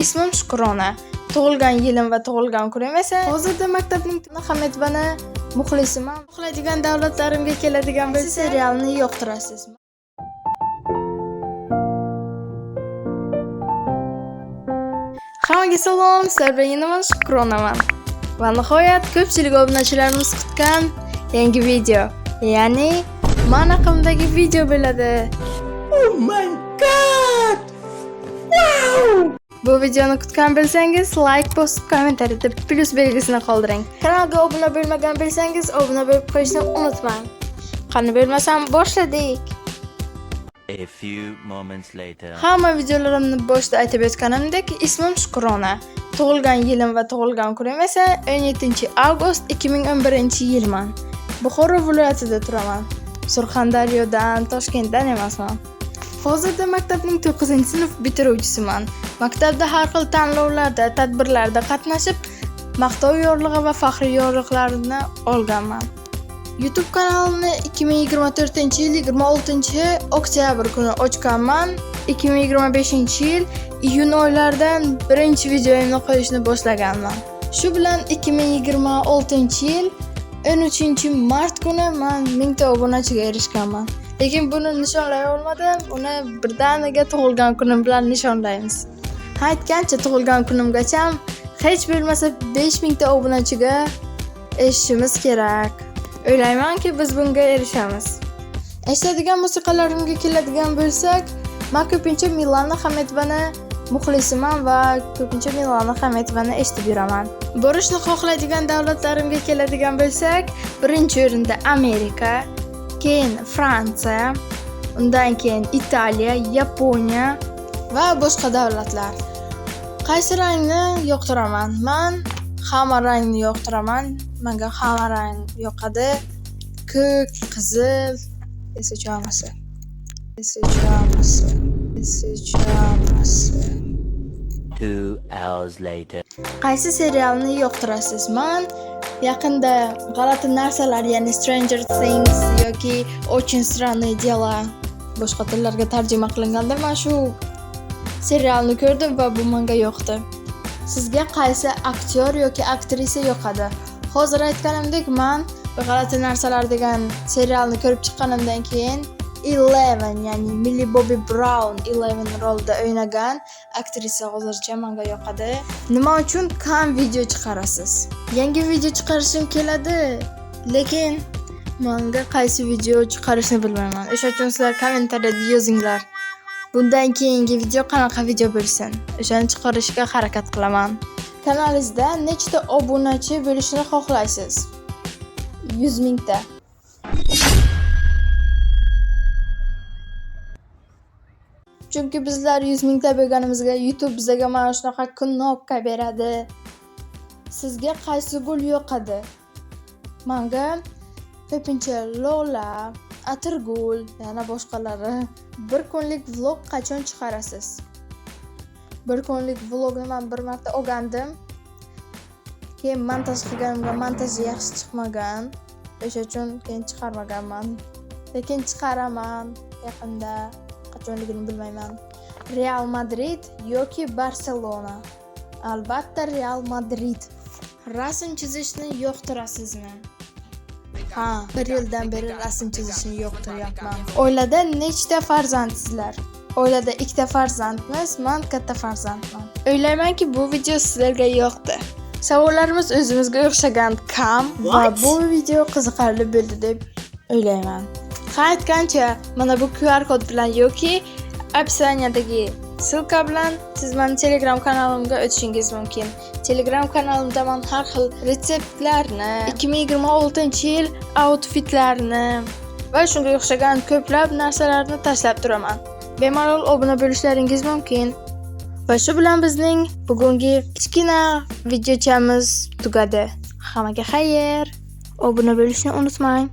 Ismim Shukrona. Tug'ilgan yilim va tug'ilgan kunim esa hozirda maktabning Hametvani muxlisiman. Xohlaydigan davlatlarimga keladigan bo'lsa, serialni yoqtirasiz. Hammaga salom, sizlar bilan yana men Shukronaman. Va nihoyat ko'pchilik obunachilarimiz kutgan yangi video, ya'ni men haqimdagi video bo'ladi. Oh my God! Wow! Bu videoni kutgan bo'lsangiz, like bosib, kommentariyada plus belgisini qoldiring. Kanalga obuna bo'lmagan bo'lsangiz, obuna bo'lib qo'yishni unutmang. Qani bo'lmasam boshladik. A few moments later. Hamma videolarimni boshida aytib o'tganimdek, ismim Shukrona. Tug'ilgan yilim va tug'ilgan kunim esa 17 avgust 2011-yilman. Buxoro viloyatida turaman. Surxondaryodan, Toshkentdan emasman. Hozirda maktabning 9-sinf bitiruvchisiman. Maktabda har xil tanlovlarda, tadbirlarda qatnashib, maqtov yorlig'i va faxriy yorliqlarni olganman. YouTube kanalimni 2024-yil 26 oktyabr kuni ochganman. 2025-yil iyun oylaridan birinchi videoyimni qo'yishni boshlaganman. Shu bilan 2026-yil 13 mart kuni man 1000 ta obunachiga erishganman. Lekin buni nishonlay olmadim. Uni birdaniga tug'ilgan kunim bilan nishonlaymiz. Ha, aytgancha, tug'ilgan kunimgacha hech bo'lmasa 5000 ta obunachiga erishishimiz kerak. O'ylaymanki, biz bunga erishamiz. Eshitadigan musiqalarimga keladigan bo'lsak, men ko'pincha Milana Hametvani muxlisiman va ko'pincha Milana Hametvani eshitib yuraman. Borishni xohlaydigan davlatlarimga keladigan bo'lsak, birinchi o'rinda Amerika, keyin Fransiya, undan keyin Italiya, Yaponiya va boshqa davlatlar. Qaysi rangni yoqtiraman? Man hamma rangni yoqtiraman. Menga hamma rang yoqadi. Ko'k, qizil, esa hammasi. Esa hammasi. Esa hammasi. 2 hours later. Qaysi serialni yoqtirasiz? Man yaqinda G'alati narsalar, ya'ni Stranger Things yoki Очень странные дела boshqa tillarga tarjima qilinganda, man shu serialni ko'rdim va bu menga yoqdi. Sizga qaysi aktyor yoki aktrisa yoqadi? Hozir aytganimdek, man G'alati narsalar degan serialni ko'rib chiqqanimdan keyin Eleven, ya'ni Millie Bobby Brown Eleven rolida o'ynagan aktrisa hozircha menga yoqadi. Nima uchun kam video chiqarasiz? Yangi video chiqarishim keladi, lekin menga qaysi video chiqarishni bilmayman. O'sha uchun sizlar kommentariyada yozinglar. Bundan keyingi video qanaqa video bo'lsin? O'shani chiqarishga harakat qilaman. Kanalingizda nechta obunachi bo'lishini xohlaysiz? 100 mingta. Chunki bizlar 100 mingta bo'lganimizga YouTube bizga mana shunaqa knopka beradi. Sizga qaysi gul yoqadi? Menga ko'pincha lola, atirgul, yana boshqalari. Bir kunlik vlog qachon chiqarasiz? Bir kunlik vlogni men bir marta olgandim. Keyin montaj qilganimga montaji yaxshi chiqmagan. O'sha uchun keyin chiqarmaganman. Lekin chiqaraman yaqinda, qachonligini bilmayman. Real Madrid yoki Barselona? Albatta Real Madrid. Rasm chizishni yoqtirasizmi? Ha, bir yildan beri rasm chizishni yoqtiryapman. Oilada nechta farzandsizlar? Oilada ikkita farzandmiz, man katta farzandman. O'ylaymanki, bu video sizlarga yoqdi. Savollarimiz o'zimizga o'xshagan kam va What? bu video qiziqarli bo'ldi deb o'ylayman. Ha, aytgancha, mana bu QR kod bilan yoki описание dagi ссылка bilan siz meni Telegram kanalimga o'tishingiz mumkin. Telegram kanalimda man har xil retseptlarni, 2026-yil outfitlarni va shunga o'xshagan ko'plab narsalarni tashlab turaman. Bemalol obuna bo'lishlaringiz mumkin. Va shu bilan bizning bugungi kichkina videochamiz tugadi. Hammaga xayr. Obuna bo'lishni unutmang.